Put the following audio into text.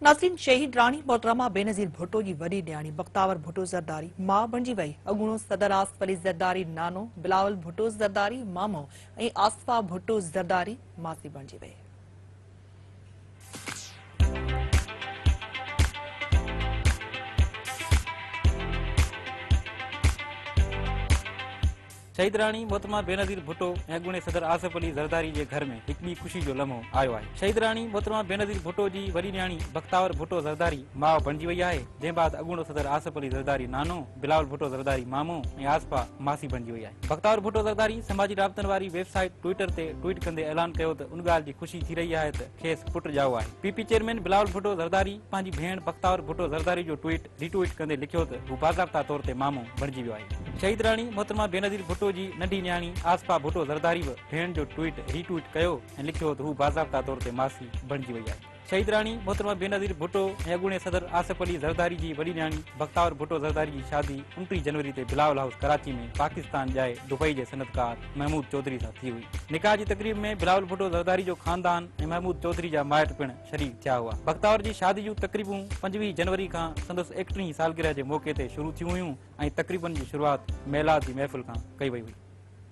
ناظرين شهيد راڻي محترمه بينظير ڀٽو جي وڏي نياڻي بختاور ڀٽو زرداري ماء بڻجي وئي. اڳوڻو صدر آصف علي زرداري نانو، بلاول ڀٽو زرداري مامو ۽ آصفه ڀٽو زرداري ماسي بڻجي وئي. شهيد راڻي محترمه بينظير ڀٽو ۽ اڳوڻي صدر آصف علي زرداري جي گهر ۾ هڪ ٻي خوشي جو لمحو آيو آهي. شهيد راڻي محترمه بينظير ڀٽو جي وڏي نياڻي بختاور ڀٽو زرداري ماء بڻجي وئي آهي، جنهن بعد اڳوڻو صدر آصف علي زرداري نانو، بلاول ڀٽو زرداري مامو ۽ آصفه ماسي بڻجي وئي آهي. بختاور ڀٽو زرداري سماجي رابطن واري ويب سائيٽ ٽوئيٽر تي ٽوئيٽ ڪندي اعلان ڪيو ته ان ڳالهه جي خوشي ٿي رهي آهي ته کيس پٽ ڄائو آهي. P P chairman Bilawal Bhutto Zardari پنهنجي ڀيڻ بختاور ڀٽو زرداري جو ٽوئيٽ ري ٽوئيٽ ڪندي لکيو ته هو باضابطا طور تي مامو بڻجي ويو آهي. شهيد راڻي محترمه بينظير ڀٽو جي ننڍي نياڻي آصفه ڀٽو زرداري به ڀيڻ جو ٽوئيٽ ري ٽوئيٽ ڪيو ۽ لکيو ته هو باضابطا طور تي ماسي بڻجي وئي آهي. شهيد راڻي محترمه بينظير ڀٽو ۽ اڳوڻي صدر آصف علي زرداري جي وڏي نياڻي بختاور ڀٽو زرداري جي شادي 29 جنوري تي بلاول هائوس ڪراچي ۾ پاڪستان ڄائي دبئي جي صنعتڪار محمود چوڌري سان ٿي هئي. نڪاح جي تقريب ۾ بلاول ڀٽو زرداري جو خاندان ۽ محمود چوڌري جا مائٽ پڻ شريڪ ٿيا هئا. بختاور جي شادي جون تقريبون 25 جنوري کان سندس 31 سالگرهه جي موقعي تي شروع ٿيون هيون ۽ تقريبن جي شروعات ميلاد جي محفل کان ڪئي وئي هئي.